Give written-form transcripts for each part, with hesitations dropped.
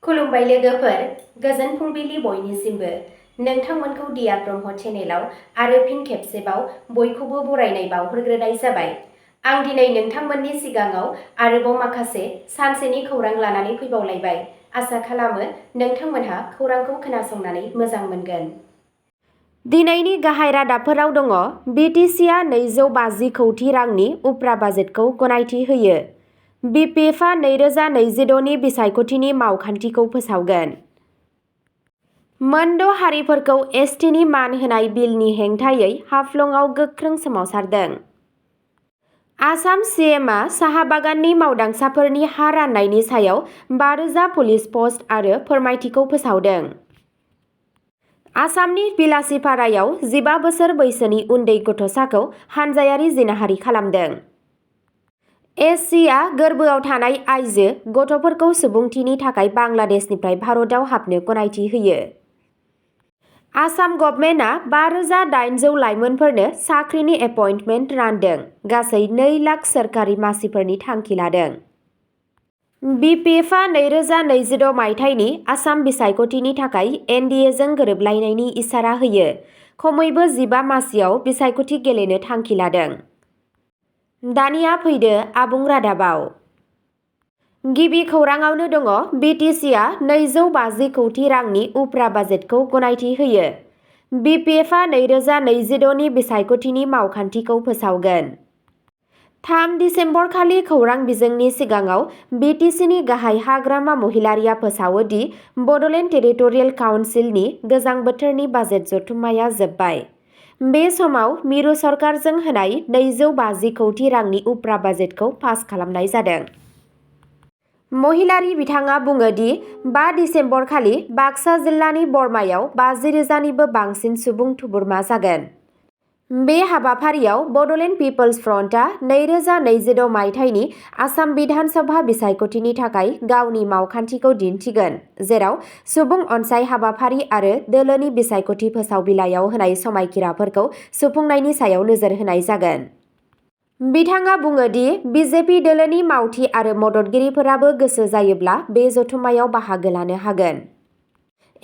खुलुमबाय लोगोफोर, गोजोन फुंबिलि बयनिसिमबो। नोंथांमोनखौ डियार ब्रह्म चेनेलाव आरो फिन खेबसेबाव बयखौबो बरायनाय बावहरग्रोनाय जाबाय। आं दिनै नोंथांमोननि सिगाङाव आरोबाव माखासे सानसेनि खौरां लानानै फैबावलायबाय। आसा खालामो नोंथांमोनहा खौरांखौ खोनासंनानै मोजां मोनगोन। दिनैनि गाहाय रादाबफोराव दङ BTCआ 250 कौटि रांनि उफ्रा बाजेटखौ गनायथि होयो। BPFआ 2026 नि बिसायख'थिनि मावखान्थिखौ फोसावगोन। मोनद' हारिफोरखौ STनि मान होनाय बिलनि हेंथायै हाफ्लंआव गोख्रों सोमावसारदों। आसाम CMआ साहा बागाननि मावदांसाफोरनि हा राननायनि सायाव 5,000 पुलिस पस्ट आरो फोरमायथिखौ फोसावदों। आसामनि बिलासिपारायाव 15 बोसोर बैसोनि उन्दै गथ'साखौ हानजायारि जिनाहारि खालामदों। SCआ गोर्बोआव थानाय आइजो गथ'फोरखौ सुबुंथिनि थाखाय बांलादेशनिफ्राय भारतआव हाबनो गनायथि होयो। आसाम गभर्नमेन्टआ 5,800 लाइमोनफोरनो साख्रिनि एपइन्टमेन्ट रानदों। गासै 2 लाख सोरखारि मासिफोरनि थांखि लादों। BPFआ 2026 मायथाइनि आसाम बिसायख'थिनि थाखाय NDAजों गोरोबलायनायनि इसारा होयो। खमैबो 15 मासियाव बिसायख'थि गेलेनो थांखि लादों। दानिया फैदो आबुं रादाबाव। गिबि खौराङावनो दङ BTCआ 250 कौटि रांनि उफ्रा बाजेटखौ गनायथि होयो। BPFआ 2026 नि बिसायख'थिनि मावखान्थिखौ फोसावगोन। 3 दिसेम्बर खालि खौरां बिजोंनि सिगाङाव BTCनि गाहाय हाग्रामा महिलारिया फोसावो दि बड'लेण्ड टेरिटरियेल काउन्सिलनि गोजां बोथोरनि बाजेट जथुम्माया जोबबाय। बे समाव मिरु सरकारजों होनाय 250 कौटि रांनि उफ्रा बाजेटखौ पास खालामनाय जादों। महिलारि बिथाङा बुङो दि 5 दिसेम्बर खालि बाक्सा जिल्लानि बरमायाव 50,000निबो बांसिन सुबुं थुबुरमा जागोन। बे हाबाफारियाव बड'लेण्ड पिपल्स फ्रन्टआ 2026 मायथाइनि आसाम बिधान सभा बिसायख'थिनि थाखाय गावनि मावखान्थिखौ दिन्थिगोन, जेराव सुबुं अनसाय हाबाफारि आरो दोलोनि बिसायख'थि फोसाव बिलाइयाव होनाय समायखिराफोरखौ सुफुंनायनि सायाव नोजोर होनाय जागोन। बिथाङा बुङो दि BJP दोलोनि मावथि आरो मददगिरिफोराबो गोसो जायोब्ला बे जथुम्मायाव बाहागो लानो हागोन।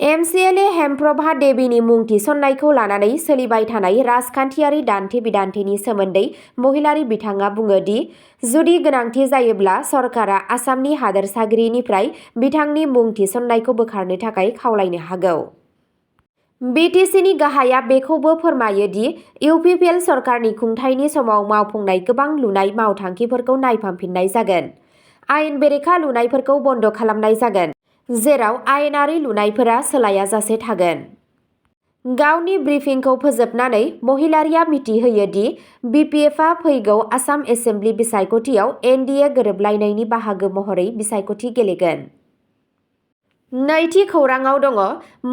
MCLA हेमप्रभा देवीनि मुं थिसननायखौ लानानै सोलिबाय थानाय राजखान्थियारि दान्थे-बिदान्थेनि सोमोन्दै महिलारि बिथाङा बुङो दि जुदि गोनांथि जायोब्ला सरकारा आसामनि हादोरसागिरिनिफ्राय बिथांनि मुं थिसननायखौ बोखारनो थाखाय खावलायनो हागौ। BTCनि गाहाया बेखौबो फोरमायो दि UPPL सरकारनि खुंथायनि समाव मावफुंनाय गोबां लुनाय मावथांखिफोरखौ नायफामफिननाय जागोन। आयेन बेरेखा लुनायफोरखौ बन्द खालामनाय जागोन, जेराव आयेनारि लुनायफोरा सोलायाजासे थागोन। गावनि ब्रिफिंखौ फोजोबनानै महिलारिया मिथिहोयो दि BPFआ फैगौ आसाम एसेम्बलि बिसायख'थियाव NDA गोरोबलायनायनि बाहागो महरै बिसायख'थि गेलेगोन। नैथि खौराङाव दङ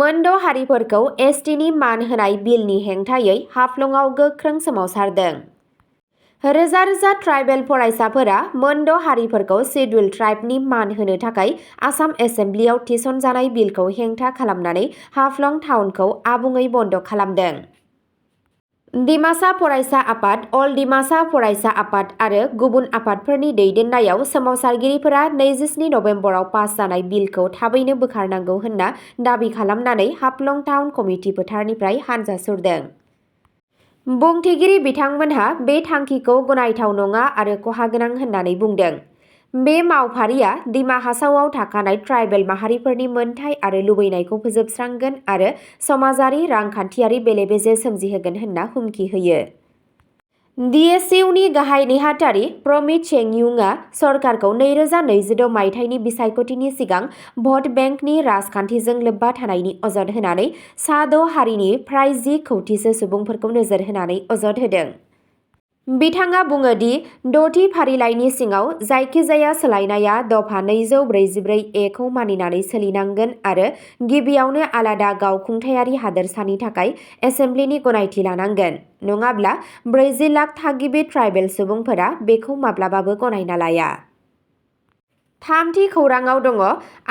मोनद' हारिफोरखौ STनि मान होनाय बिलनि हेंथायै हाफ्लंआव गोख्रों सोमावसारदों। रोजा रोजा ट्राइबेल फरायसाफोरा मोनद' हारिफोरखौ सिडुल ट्राइबनि मान होनो थाखाय आसाम एसेम्बलियाव थिसनजानाय बिलखौ हेंथा खालामनानै हाफ्लं टाउनखौ आबुङै बन्द खालामदों। डिमासा फरायसा आफाद, अल डिमासा फरायसा आफाद आरो गुबुन आफादफोरनि दैदेननायाव सोमावसारगिरिफोरा 27 नबेम्बराव पास जानाय बिलखौ थाबैनो बोखारनांगौ होनना दाबि खालामनानै हाफ्लं टाउन कमिटि फोथारनिफ्राय हानजा सुरदों। बुंथिगिरि बिथांमोनहा बे थांखिखौ गनायथाव नङा आरो खहागोनां होननानै बुंदों। बे मावफारिया दिमा हासावआव थाखानाय ट्राइबेल माहारिफोरनि मोनथाय आरो लुबैनायखौ फोजोबस्रांगोन आरो समाजारि रांखान्थियारि बेले-बेजे सोमजिहोगोन होनना हुमखि होयो। DSUनि गाहाय नेहाथारि प्रमित चेंगयुंआ सरकारखौ 2026 मायथाइनि बिसायख'थिनि सिगां भट बेंकनि राजखान्थिजों लोब्बा थानायनि अजद होनानै सा 6 हारिनि फ्राय 10 कौटिसो सुबुंफोरखौ नोजोर होनानै अजद होदों। बिथाङा बुङो दि 6थि फारिलाइनि सिङाव जायखिजाया सोलायनाया दफा 244A खौ मानिनानै सोलिनांगोन आरो गिबियावनो आलादा गावखुंथायारि हादोरसानि थाखाय एसेम्बलिनि गनायथि लानांगोन, नङाब्ला 40 लाख थागिबि ट्राइबेल सुबुंफोरा बेखौ माब्लाबाबो गनायना लाया। थामथि खौराङाव दङ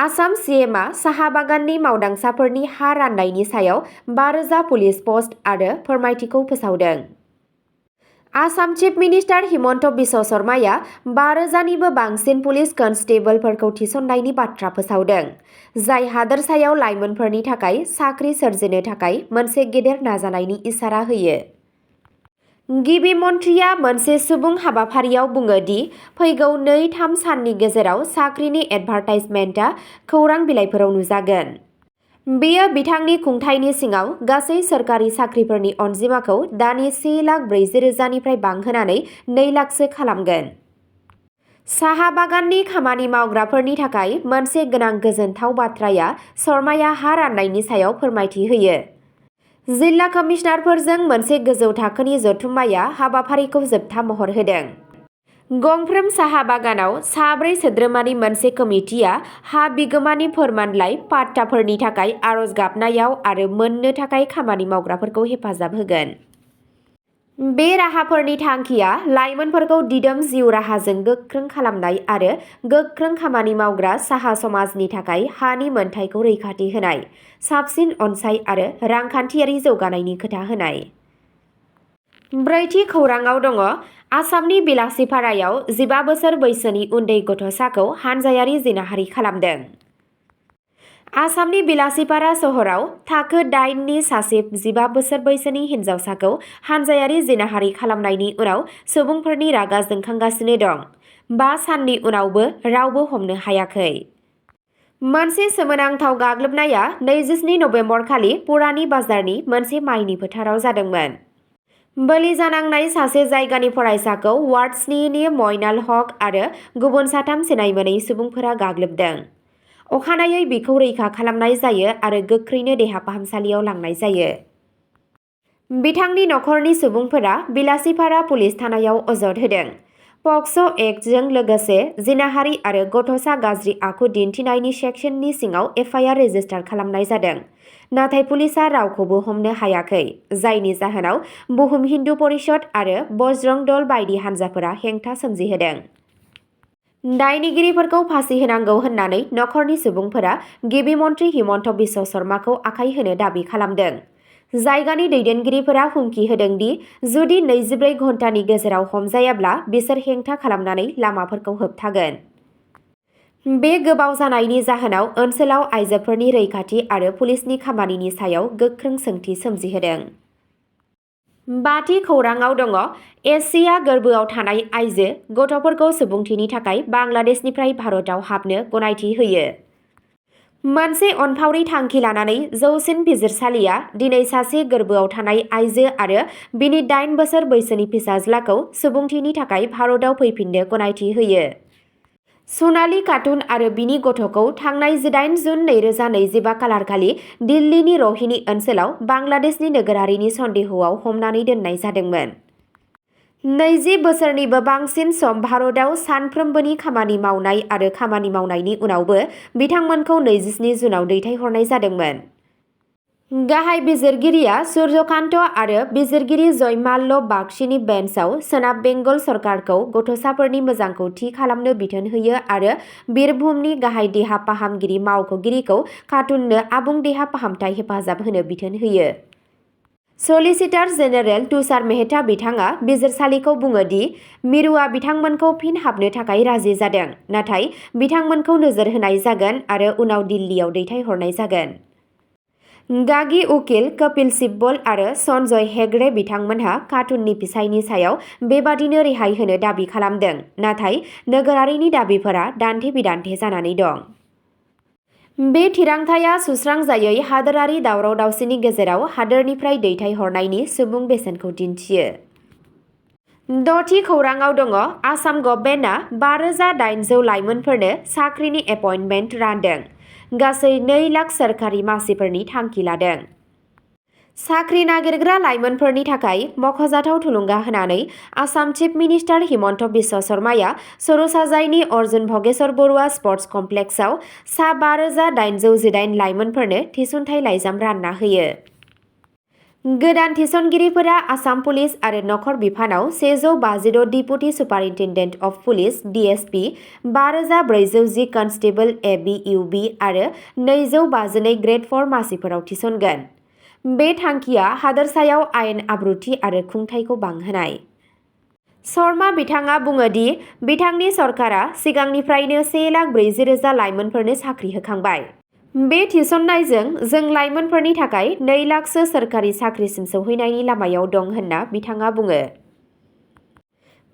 आसाम CMआ साहा बागाननि मावदांसाफोरनि हा राननायनि सायाव 5,000 पुलिस पस्ट आरो फोरमायथिखौ फोसावदों। आसाम चिफ मिनिस्टार हिमन्त बिश्व शर्माया 5,000निबो बांसिन पुलिस कनस्टेबलफोरखौ थिसननायनि बाथ्रा फोसावदों, जाय हादोरसायाव लाइमोनफोरनि थाखाय साख्रि सोरजिनो थाखाय मोनसे गेदेर नाजानायनि इसारा होयो। गिबि मन्थ्रिया मोनसे सुबुं हाबाफारियाव बुङो दि फैगौ 2-3 साननि गेजेराव साख्रिनि एडभार्टाइजमेन्टआ खौरां बिलाइफोराव नुजागोन। बेयो बिथांनि खुंथायनि सिङाव गासै सोरखारि साख्रिफोरनि अनजिमाखौ दानि 1,40,000निफ्राय बांहोनानै 2 लाखसो खालामगोन। साहा बागाननि खामानि मावग्राफोरनि थाखाय मोनसे गोनां गोजोनथाव बाथ्राया शर्माया हा राननायनि सायाव फोरमायथि होयो। जिल्ला कमिशनारफोरजों मोनसे गोजौ थाखोनि जथुम्माया हाबाफारिखौ जोबथा महर होदों। गंफ्रोम साहा बागानाव 4 सोद्रोमानि मोनसे कमिटिया हा बिगोमानि फोरमानलाइ पाट्टाफोरनि थाखाय आरज गाबनायाव आरो मोननो थाखाय खामानि मावग्राफोरखौ हेफाजाब होगोन। बे राहाफोरनि थांखिया लाइमोनफोरखौ दिदोम जिउ राहाजों गोख्रों खालामनाय आरो गोख्रों खामानि मावग्रा साहा समाजनि थाखाय हानि मोनथायखौ रैखाथि होनाय, साबसिन अनसाय आरो रांखान्थियारि जौगानायनि खोथा होनाय। ब्रैथि खौरांआव दङ आसामनि बिलासिपारायाव 15 बोसोर बैसोनि उन्दै गथ'साखौ हानजायारि जिनाहारि खालामदों। आसामनि बिलासिपारा सहराव थाखो 8नि सासे 15 बोसोर बैसोनि हिन्जावसाखौ हानजायारि जिनाहारि खालामनायनि उनाव सुबुंफोरनि रागा जोंखांगासिनो दं। 5 साननि उनावबो रावबो हमनो हायाखै। मोनसे सोमोनांथाव गाग्लोबनाया 27 नबेम्बर खालि पुरानि बाजारनि मोनसे माइनि फोथाराव जादोंमोन। बोलि जानांनाय सासे जायगानि फरायसाखौ वार्ड 2नि मयनाल हक आरो गुबुन 3 सिनाय मोनै सुबुंफोरा गाग्लोबदों। अखानायै बिखौ रैखा खालामनाय जायो आरो गोख्रैनो देहा फाहामसालियाव लांनाय जायो। बिथांनि नखरनि सुबुंफोरा बिलासिपारा पुलिस थानायाव अजद होदों। पक्स' एक्टजों लोगोसे जिनाहारि आरो गथ'सा गाज्रि आखु दिन्थिनायनि सेक्सननि सिङाव एफआइआर रेजिस्टार खालामनाय जादों, नाथाय पुलिसआ रावखौबो हमनो हायाखै, जायनि जाहोनाव बुहुम हिन्दु परिषद आरो बजरंग दल बायदि हानजाफोरा हेंथा सोमजिहोदों। दायनिगिरिफोरखौ फासि होनांगौ होननानै नखरनि सुबुंफोरा गिबि मन्थ्रि हिमन्त बिश्व शर्माखौ आखाय होनो दाबि खालामदों। जायगानि दैदेनगिरिफोरा हुमखि होदों दि जुदि 24 घन्टानि गेजेराव हमजायाब्ला बिसोर हेंथा खालामनानै लामाफोरखौ होबथागोन। बे गोबाव जानायनि जाहोनाव ओनसोलाव आइजोफोरनि रैखाथि आरो पुलिसनि खामानिनि सायाव गोख्रों सोंथि सोमजिहोदों। 5थि खौरांआव दङ एशिया गोर्बोआव थानाय आइजो गथ'फोरखौ सुबुंथिनि थाखाय बांलादेशनिफ्राय भारतआव हाबनो गनायथि होयो। मोनसे अनफावरि थांखि लानानै जौसिन बिजिरसालिया दिनै सासे गोर्बोआव थानाय आइजो आरो बिनि 8 बोसोर बैसोनि फिसाज्लाखौ सुबुंथिनि थाखाय भारतआव फैफिननो गनायथि होयो। सनालि खातुन आरो बिनि गथ'खौ थांनाय 18 जुन 2025 खालारखालि दिल्लीनि रहिनी ओनसोलाव बांलादेशनि नोगोरारिनि सन्देहआव हमनानै दोननाय जादोंमोन। 20 बोसोरनिबो बांसिन सम भारतआव सानफ्रोमबोनि खामानि मावनाय आरो खामानि मावनायनि उनावबो बिथांमोनखौ 27 जुनाव दैथायहरनाय जादोंमोन। गाहाय बिजिरगिरिया सूर्यकान्त आरो बिजिरगिरि जयमाल्य बागचीनि बेन्चआव सोनाब बेंगल सरकारखौ गथ'साफोरनि मोजांखौ थि खालामनो बिथोन होयो आरो बिरभुमनि गाहाय देहा फाहामगिरि मावख'गिरिखौ खातुननो आबुं देहा फाहामथाय हेफाजाब होनो बिथोन होयो। सलिसिटार जेनेरेल तुषार मेहता बिथाङा बिजिरसालिखौ बुङो दि मिरुआ बिथांमोनखौ फिन हाबनो थाखाय राजि जादों, नाथाय बिथांमोनखौ नोजोर होनाय जागोन आरो उनाव दिल्लीयाव दैथायहरनाय जागोन। गागि उकिल कपिल सिब्बल आरो सन्जय हेगड़े बिथांमोनहा खातुननि फिसायनि सायाव बेबादिनो रेहाय होनो दाबि खालामदों, नाथाय नोगोरारिनि दाबिफोरा दान्थे-बिदान्थे जानानै दं। बे थिरांथाया सुस्रांजायै हादोरारि दावराव-दावसिनि गेजेराव हादोरनिफ्राय दैथायहरनायनि सुबुं बेसेनखौ दिन्थियो। 6थि खौरांआव दङ आसाम गभर्नमेन्टआ 5,800 लाइमोनफोरनो साख्रिनि एपइन्टमेन्ट रानदों, गासै 2 लाख सोरखारि मासिफोरनि थांखि लादों। साख्रि नागिरग्रा लाइमोनफोरनि थाखाय मख'जाथाव थुलुंगा होनानै आसाम चिफ मिनिस्टार हिमन्त बिश्व शर्माया सरुसाजाइनि अर्जुन भगेश्वर बरुवा स्पर्ट्स कमप्लेक्सआव सा 5,818 लाइमोनफोरनो थिसनथाइ लाइजाम रानना होयो। गोदान थिसनगिरिफोरा आसाम पुलिस आरो नखर बिफानाव 156 deputy superintendent of police (DSP), 5,410 constable ABUB आरो 252 ग्रेड 4 मासिफोराव थिसनगोन। बे थांखिया हादोरसायाव आयेन आब्रुथि आरो खुंथायखौ बांहोनाय। शर्मा बिथाङा बुङो दि बिथांनि सरकारा सिगांनिफ्रायनो 1,40,000 लाइमोनफोरनो साख्रि होखांबाय। बे थिसननायजों जों लाइमोनफोरनि थाखाय 2 लाखसो सोरखारि साख्रिसिम सौहैनायनि लामायाव दं होनना बिथाङा बुङो।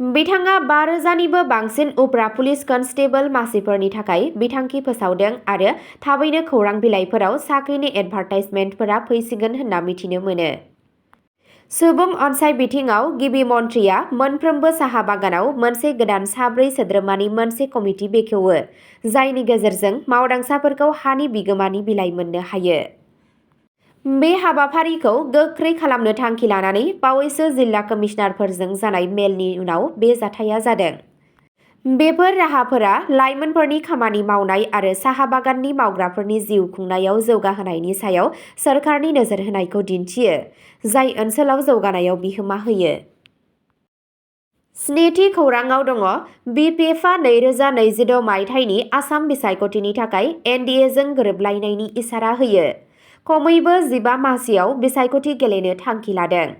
बिथाङा 5,000निबो बांसिन उफ्रा पुलिस कनस्टेबल मासिफोरनि थाखाय बिथांखि फोसावदों आरो थाबैनो खौरां बिलाइफोराव साख्रिनि एडभार्टाइजमेन्टफोरा फैसिगोन होनना मिथिनो मोनो। सुबुं अनसाइ बिथिङाव गिबि मन्थ्रिया मोनफ्रोमबो साहा बागानाव मोनसे गोदान 4 सोद्रोमानि मोनसे कमिटि बेखेवो, जायनि गेजेरजों मावदांसाफोरखौ हानि बिगोमानि बिलाइ मोननो हायो। बे हाबाफारिखौ गोख्रै खालामनो थांखि लानानै बावैसो जिल्ला कमिशनारफोरजों जानाय मेलनि उनाव बे जाथाया जादों। बेफोर राहाफोरा लाइमोनफोरनि खामानि मावनाय आरो साहा बागाननि मावग्राफोरनि जिउ खुंनायाव जौगाहोनायनि सायाव सोरखारनि नोजोर होनायखौ दिन्थियो, जाय ओनसोलाव जौगानायाव बिहोमा होयो। स्निथि खौराङाव दङ BPFआ 2026 मायथाइनि आसाम बिसायख'थिनि थाखाय NDAजों गोरोबलायनायनि इसारा होयो। खमैबो 15 मासियाव बिसायख'थि गेलेनो थांखि लादों।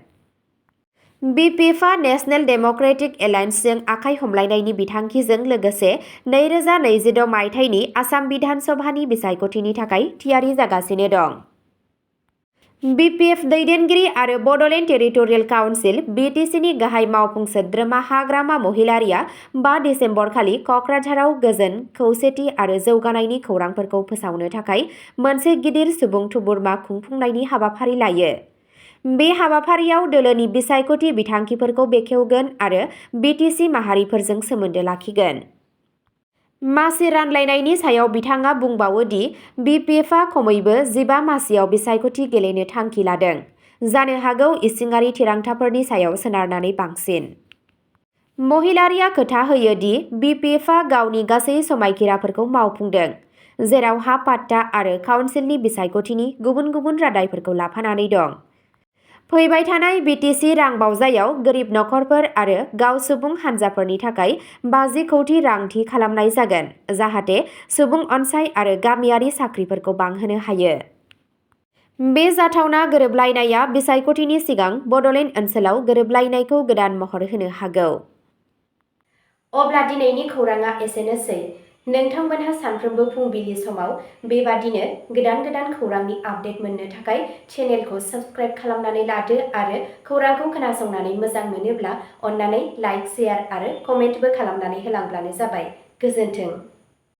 BPFआ नेशनेल डेम'क्रेटिक एलायन्सजों आखाइ हमलायनायनि बिथांखिजों लोगोसे 2026 मायथाइनि आसाम बिधान सभानि बिसायख'थिनि थाखाय थियारि जागासिनो दं। BPF दैदेनगिरि आरो बड'लेण्ड टेरिटरियेल काउन्सिल BTCनि गाहाय मावफुं सोद्रोमा हाग्रामा महिलारिया 5 दिसेम्बर खालि क'क्राझाराव गोजोन, खौसेथि आरो जौगानायनि खौरांफोरखौ फोसावनो थाखाय मोनसे गिदिर सुबुं थुबुरमा खुंफुंनायनि हाबाफारि लायो। बे हाबाफारियाव दोलोनि बिसायख'थि बिथांखिफोरखौ बेखेवगोन आरो BTC माहारिफोरजों सोमोन्दो लाखिगोन। मासि रानलायनायनि सायाव बिथाङा बुंबावो दि BPFआ खमैबो 15 मासियाव बिसायख'थि गेलेनो थांखि लादों, जानो हागौ इसिङारि थिरांथाफोरनि सायाव सोनारनानै बांसिन। महिलारिया खोथा होयो दि BPFआ गावनि गासै समायखिराफोरखौ मावफुंदों, जेराव हा पाट्टा आरो काउन्सिलनि बिसायख'थिनि गुबुन गुबुन रादायफोरखौ लाफानानै दं। फैबाय थानाय BTC रां बावजायाव गोरिब नखरफोर आरो गाव सुबुं हानजाफोरनि थाखाय 50 कौटि रां थि खालामनाय जागोन, जाहाथे सुबुं अनसाइ आरो गामियारि साख्रिफोरखौ बांहोनो हायो। बे जाथावना गोरोबलायनाया बिसायख'थिनि सिगां बड'लेण्ड ओनसोलाव गोरोबलायनायखौ गोदान महर होनो हागौ। अब्ला दिनैनि खौराङा एसेनोसै। नोंथांमोनहा सानफ्रोमबो फुंबिलि समाव बेबादिनो गोदान खौरांनि आपडेट मोननो थाखाय चेनेलखौ साबस्क्राइब खालामनानै लादो आरो खौरांखौ खोनासंनानै मोजां मोनोब्ला अन्नानै लाइक, शेयार आरो कमेन्टबो खालामनानै होलांब्लानो जाबाय। गोजोन्थों।